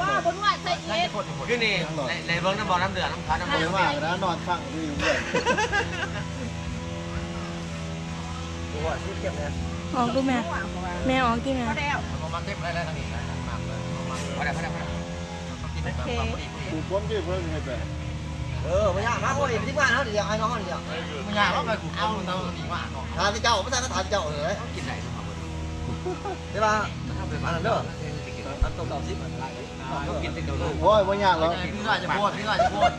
ບໍ່ ບໍ່ນວດໃສ່ອີກ ຄືນີ້ ໄດ້ ໄດ້ເບິ່ງນຳບໍ່ ນຳເດືອນນຳຂາວນຳ ບໍ່ໄດ້ມາແລ້ວນະ ນອນຟັງຢູ່ເຮືອນ ອອກດູແມ່ ແມ່ອອກຕິແມ່ ມາເຕັມໄດ້ແລ້ວທາງນີ້ນະ ນ້ຳເລີຍ ມາ ພໍແລ້ວ ພໍແລ້ວ ພໍແລ້ວ ໂອເຄ ເອີ ບໍ່ຍາກ ມາໂອ້ຍ ທີມງານເຮົານີ້ດຽວ ອ້າຍນ້ອງເຮົານີ້ດຽວ ບໍ່ຍາກ ເອົາໄປກູ ເອົາ ເອົາຕີວ່າເນາະ ຖາມແຕ່ເຈົ້າ ພາສາກໍຖາມເຈົ້າເລີຍ ກິນໄດ້ບໍ່ ແຕ່ວ່າ ອັນນັ້ນເດີ ອັນໂຕເກົ້າສິບ ອັນຕະຫຼາຍ ກິນແຕ່ເກົ່າເລີຍ ໂອ້ຍ ບໍ່ຍາກດອກ ມີຫຼາຍຈະໂພດ ມີຫຼາຍຈະໂພດ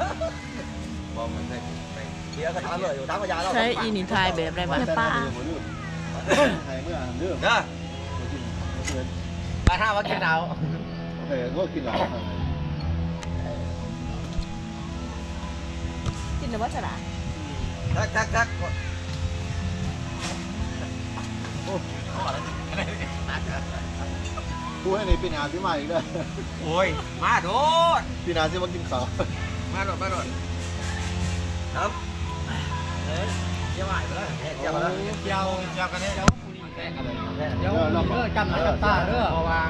ບໍ່ ມັນໄດ້ ເດຍກໍຖາມເລີຍ ຖາມກໍຢາເນາະ ໃຊ້ອີນີ້ຖ່າຍແບບໃດບັດ ໃຫ້ປາ ໃຫ້ເມືອເດີ ເດີ ປາຖ້າວ່າກິນເຫຼົ້າ ເອີ ກໍກິນເຫຼົ້າ ກິນແລ້ວບໍ່ສະຫຼາ ຄັກໆໆ ໂອ້ ຜູ້ໃຫ້ນີ້ປີໜ້າຊິມາອີກເດີ ໂອ້ຍ ມາໂລດ ປີໜ້າຊິມາກິນເຂົ້າ ມາໂລດ ມາໂລດ ເອົາ ເອີ ຈຽວໄວ້ເດີ ແຮະ ຈຽວກັນເດີ ໂອ້ ຈຽວ ຈຽວກັນເດີ ດຽວ ເດີ ເດີ ຈຳໜ້າຈຳຕາເດີ ເພາະວ່າ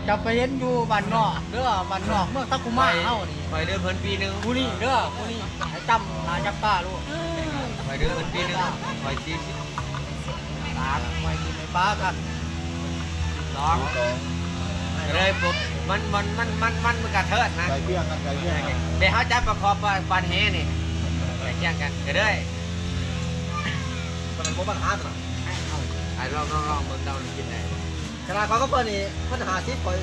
ຈະໄປເຫັນຢູ່ບ້ານນອກເດີ ບ້ານນອກເມືອງຕະກຸມາເຮົານີ້ ຂ້ອຍລືມເພິ່ນປີໜຶ່ງ ຜູ້ນີ້ເດີ ຜູ້ນີ້ໃຫ້ຈຳໜ້າຈຳຕາໂລດ ຂ້ອຍລືມເພິ່ນປີໜຶ່ງ ຂ້ອຍສີ່ສິບສາມ ຂ້ອຍຊິໄປປາກັນສອງ ສອງ ກໍເລີຍບໍ່ ມັນ ມັນ ມັນ ມັນ ມັນກະເທີດນະ ໃກ້ຄຽງກັນ ໃກ້ຄຽງກັນ ແຕ່ເຮົາຈະປະກອບປານແຮນີ້ ໃກ້ຄຽງກັນ ກໍເລີຍ ມັນບໍ່ບັນຫາຕົວ ອ່ະ ລອງ ລອງ ລອງເບິ່ງ ລອງກິນໄດ້ ຂະໜາດຂ້ອຍກັບເພິ່ນນີ້ ເພິ່ນຫ້າສິບ ຂ້ອຍ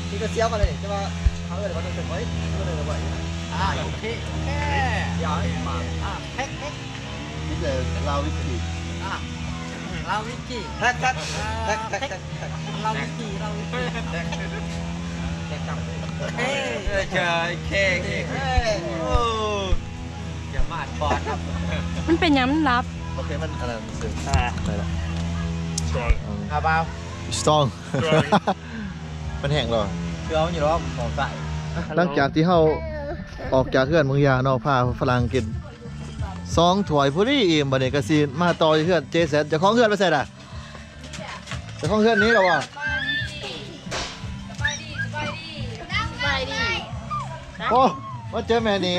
ທີ່ກໍສຽວກັນເລີຍ ແຕ່ວ່າເຂົາເອີ້ນວ່າເປັນຂ້ອຍ ເພິ່ນເອີ້ນວ່າ ອ່າ ໂອເຄ ໂອເຄ ດຽວ ອ່າ ເພັກ ເພັກ ກິນແຕ່ເຫຼົ້າວິສກີ ອ່າ ເຫຼົ້າວິສກີ ແພັກ ແພັກ ອ່າ ແພັກ ແພັກ ເຫຼົ້າວິສກີ ເຫຼົ້າວິສກີ ເອີ ເອີ ເອີ ເອີ ໂອ້ ຢ່າມາດບອດນະ ມັນເປັນຫຍັງມັນດັບ ໂອເຄ ມັນອັນນັ້ນຊື່ ອ່າ ໄດ້ລະ ສະຕຣອງ ອືມ ອາບາວ ສະຕຣອງ ສະຕຣອງ ມັນແຫ້ງແລ້ວ ເຄືອມັນຢູ່ດອກ ຂອງໃສ່ ຫຼັງຈາກທີ່ເຮົາອອກຈາກເຮືອນບາງຢ່າເນາະ ພາຝຣັ່ງກິນສອງຖ້ວຍພໍດີອີ່ມ ບັດນີ້ກໍຊິມາຕໍ່ທີ່ເຮືອນເຈແຊັດ ເຈົ້າຂອງເຮືອນໄປໃສລະ? ເຈົ້າຂອງເຮືອນໜີແລ້ວບໍ່? ສະບາຍດີ ສະບາຍດີ ສະບາຍດີ ສະບາຍດີ ໂອ້ ມາເຈີແມ່ນີ້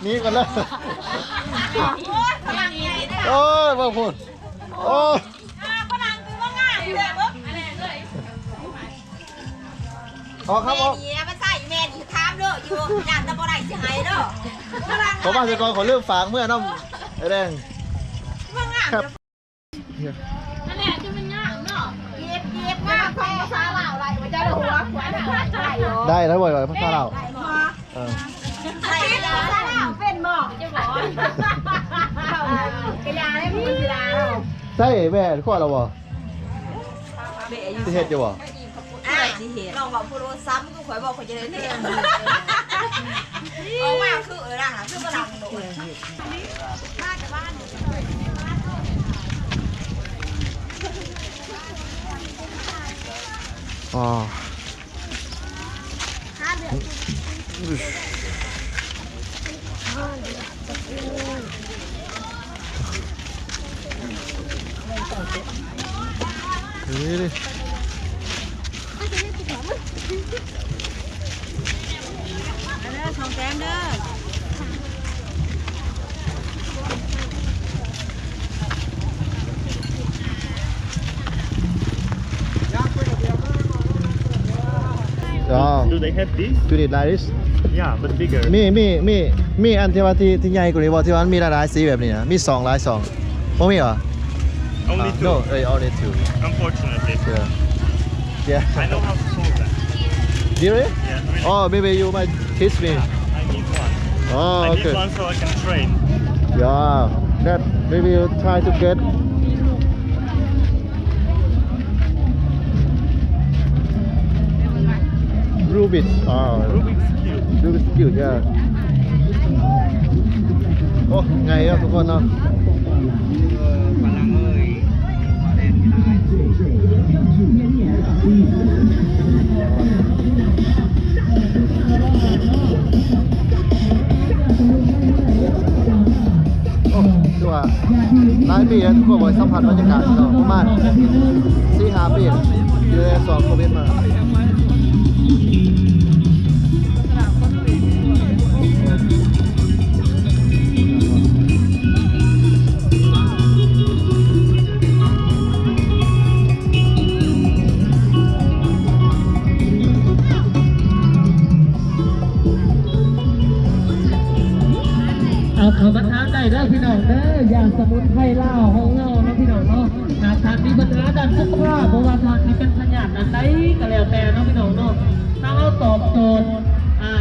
ໜີກ່ອນເລີຍ ໂອ້ຍ ເບິ່ງພຸ້ນ ໂອ້ຍ ອ່າ ຝຣັ່ງຄືວ່າງາມແທ້ເບິ່ງ ອອກ ເຂົ້າ ອອກ ແມ່ນີ້ນະ ມາໃສ່ແມ່ນີ້ ຖາມເດີຢູ່ ຢ້ານແຕ່ບໍ່ໄດ້ຊິໃຫ້ເດີ ເຂົ້າມາແຕ່ກ່ອນ ຂໍລືມຝາກເມືອນຳ ໄອ້ແດງ ວ່າງາມ ນັ້ນແຫຼະ ຈະແມ່ນງາມເນາະ ເກັບ ເກັບ ງາມຂອງພາສາລາວໄດ້ບໍ່ ເຈົ້າລະຫົວຂວັນ ໄດ້ ໄດ້ ໄດ້ບໍ່ ພາສາລາວ ໄດ້ບໍ່ ເອີ ໃຊ້ພາສາລາວເປັນບໍ່ ຈະບອກ ເວົ້າກະຢ່າໄດ້ ມັນຊິດ່າເຮົາ ໃຊ້ແມ່ຂວດລະບໍ່ ຊິເຮັດຢູ່ບໍ່ ອ່າ ນ້ອງເວົ້າຜູ້ໂລຊ້ຳຄືຂ້ອຍເວົ້າ ຂ້ອຍຈະໄດ້ແນວ ອອກມາຄືເອີ ລ່ະ ຄືຝຣັ່ງໂດດ ອໍ. ນີ້ ເດີ ສອງແຕ້ມເດີ. Do they have this? Do they like this? Yeah, but bigger. ມີ ມີ ມີ ມີອັນທີ່ວ່າທີ່ ທີ່ໃຫຍ່ກວ່ານີ້ບໍ່? ທີ່ວ່າມັນມີຫຼາຍໆສີແບບນີ້ນະ ມີສອງ ຫຼາຍສອງ ບໍ່ມີຫວາ? Only two. No, only two. Unfortunately. Yeah. Yeah. I know how to solve that. Really? Yeah, really. Oh, maybe you might teach me. Yeah, I need one. Oh, okay. I need one so I can train. Yeah, that maybe you try to get Rubik's, ah, Rubik's Cube. Rubik's Cube, yeah. ໂອ້ ງ່າຍເນາະທຸກຄົນເນາະ. ໂອ້ ຖືວ່າຫຼາຍປີແລ້ວ ທຸກຄົນບໍ່ໄດ້ສຳຜັດບັນຍາກາດເນາະ ປະມານສີ່ຫ້າປີ ຢູ່ໃນຊ່ວງໂຄວິດມາ. ເອົາເຂົ້າມາທານໄດ້ເດີພີ່ນ້ອງເດີ ຢາສະໝຸນໄພລາວຂອງເຮົາເນາະພີ່ນ້ອງເນາະ. ຖ້າທ່ານມີບັນຫາດ້ານສຸຂະພາບ ບໍ່ວ່າທ່ານຊິເປັນພະຍາດອັນໃດກໍແລ້ວແຕ່ເນາະພີ່ນ້ອງເນາະ ຖ້າເຮົາຕອບໂຈດ ອ່າ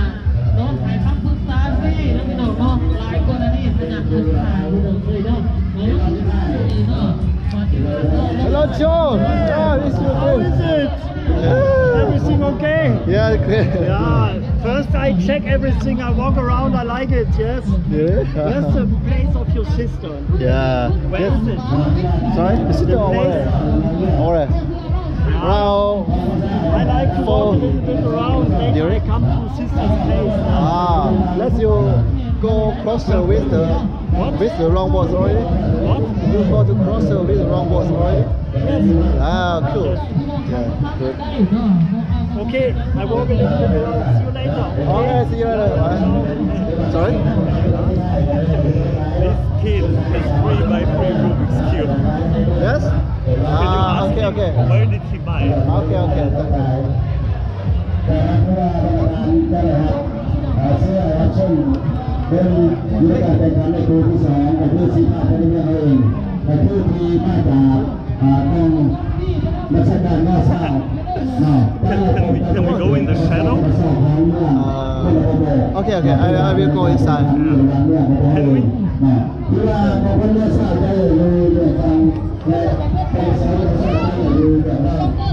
ເນາະ ໃຫ້ຄຳປຶກສາຟຣີເນາະພີ່ນ້ອງເນາະ ຫຼາຍກໍລະນີພະຍາດເປັນຂາຍພີ່ນ້ອງເອີຍເນາະ. Hello John, how is your day? How is it? Everything okay? Yeah, okay. Yeah, first I check everything, I walk around, I like it, yes. Yeah. That's the place of your sister. Yeah. Where is it? Sorry? Is it the place? Alright. Now, I like to walk a little bit around, then I come to sister's place. Ah, let's you go closer with the, what? With the longboard already? What? You go to closer with the longboard already? Yes. Ah, cool. Yeah, good. Okay, I walk a little bit around. See you later. Okay, see you later. Bye. Sorry? This kid is free by free Rubik's Cube. Yes? Ah, okay, okay. Where did he buy it? Okay, okay. Thank you. ເຊິ່ງຢູ່ໃນການແຂ່ງຂັນໃນຄູ່ທີສອງ ກໍຄືຊິພາໄປເລື່ອຍເອົາເອງ ກໍຄືທີ່ມາຈາກ ອ່າ ກອງບັນຊາການ ມ ຊາວ ເນາະ. Can, can we, can we go in the shadow? Uh, okay, okay. I, I will go inside. Can we?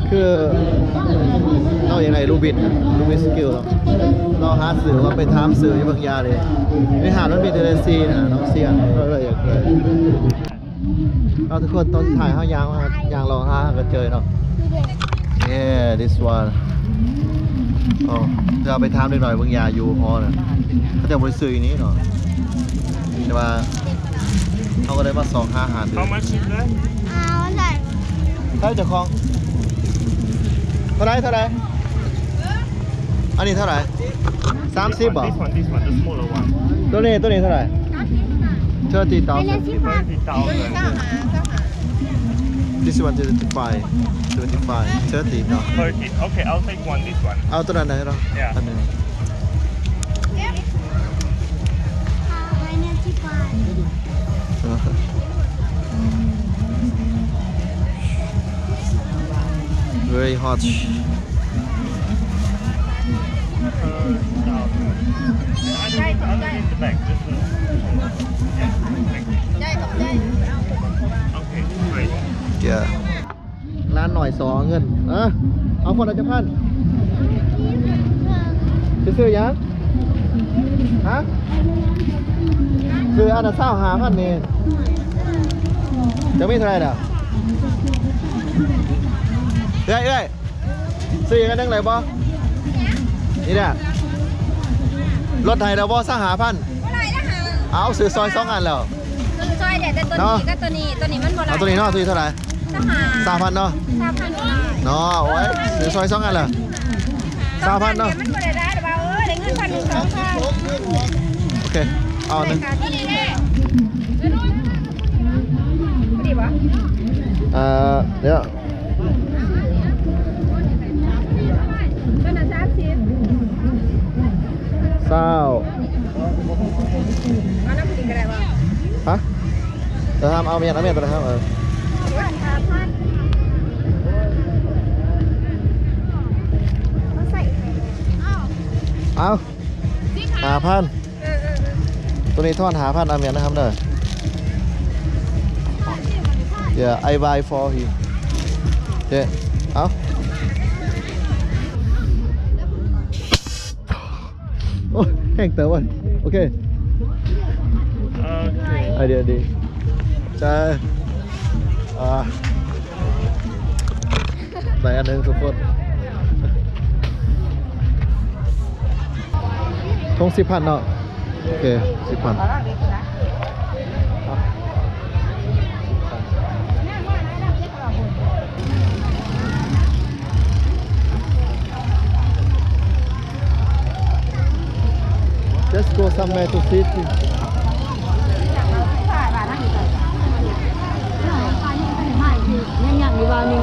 ຄືເຮົາຢາກໄດ້ Rubik's Cube ເນາະ ເຮົາຫາຊື້ ເຮົາໄປຖາມຊື້ຢູ່ບາງຢ່າງເດ້ ໃນຮ້ານມັນມີແຕ່ສີ່ນະ ເນາະ ສີ່ອັນ ເຮົາເລີຍຢາກໄດ້. ເອົາ ທຸກຄົນ ຕອນສຸດທ້າຍເຮົາຍ່າງມາ ຍ່າງເລາະຫາກໍເຈີເນາະ. Yeah, this one. ເອີ ເຮົາໄປຖາມເດັກນ້ອຍເບິ່ງຢາຢູ່ຫໍນະ ເຂົາເຈົ້າບໍ່ໄດ້ຊື້ຢູ່ນີ້ເນາະ ແຕ່ວ່າເຮົາກໍໄດ້ມາຊອກຫາຮ້ານ. How much is that? ເທົ່າໃດ ເຈົ້າຂອງ? ເທົ່າໃດ ເທົ່າໃດ? ອັນນີ້ເທົ່າໃດ? ສາມສິບບໍ່? This one, this one, the smaller one. ໂຕນີ້ ໂຕນີ້ເທົ່າໃດ? Thirty thousand. Thirty thousand. This one twenty-five, twenty-five, thirty ເນາະ. Thirty. Okay, I'll take one, this one. ເອົາໂຕນັ້ນໄດ້ເນາະ. Yeah. ອັນໜຶ່ງ. Very hot. Yeah. ຫຼານນ້ອຍຊໍເງິນ. ເອີ ເອົາຄົນລະຈັກພັນ? ຊິຊື້ຫຍັງ? ຮະ? ຊື້ອັນລະຊາວຫ້າພັນນີ້. ຈະມີເທົ່າໃດລະ? ເອື້ອຍ ເອື້ອຍ ຊື້ຫຍັງອັນໜຶ່ງໄດ້ບໍ່? ນີ້ແຫຼະ. ລົດໃຫ້ແລ້ວບໍ່? ຊາວຫ້າພັນ. ບໍ່ໄດ້ລະຫາ. ເອົາ ຊື້ຊອຍສອງອັນແລ້ວ. ຊື້ຊອຍແດ່ ແຕ່ຕົວນີ້ ເນາະ ກັບຕົວນີ້ ຕົວນີ້ມັນບໍ່ໄດ້. ເອົາ ຕົວນີ້ເນາະ ຕົວນີ້ເທົ່າໃດ? ຊາວຫ້າ ຊາວພັນເນາະ. ຊາວພັນ. ເນາະ ໂອ້ຍ ຊື້ຊອຍສອງອັນແລ້ວ. ຊາວພັນເນາະ. ມັນບໍ່ໄດ້ຫຼາຍດອກວ່າ ເອີ ໄດ້ເງິນພັນໜຶ່ງ ສອງພັນ. ໂອເຄ ເອົາອັນໜຶ່ງ. ດີບໍ່? ອ່າ ດຽວ ຊາວ. ຮະ? ເອີ ເອົາແມ່ນ ເອົາແມ່ນຕົວນັ້ນ ເອີ ເອົາ ຫ້າພັນ. ເອີ ເອີ ເອີ ຕົວນີ້ທອນຫ້າພັນ ອາມຽນນະຄຳເດີ. Yeah, I buy for him. ເຈົ້ ເອົາ ໂອ້ຍ ແຮງເຕີບເວີຍ. ໂອເຄ ໂອເຄ ໄອເດຍດີ. ຈາ ອ່າ ໄດ້ອັນໜຶ່ງທຸກຄົນ. ຖົງສິບພັນເນາະ. ໂອເຄ ສິບພັນ. Just go somewhere to sit. ຍັງໆຢູ່ວ່ານີ້.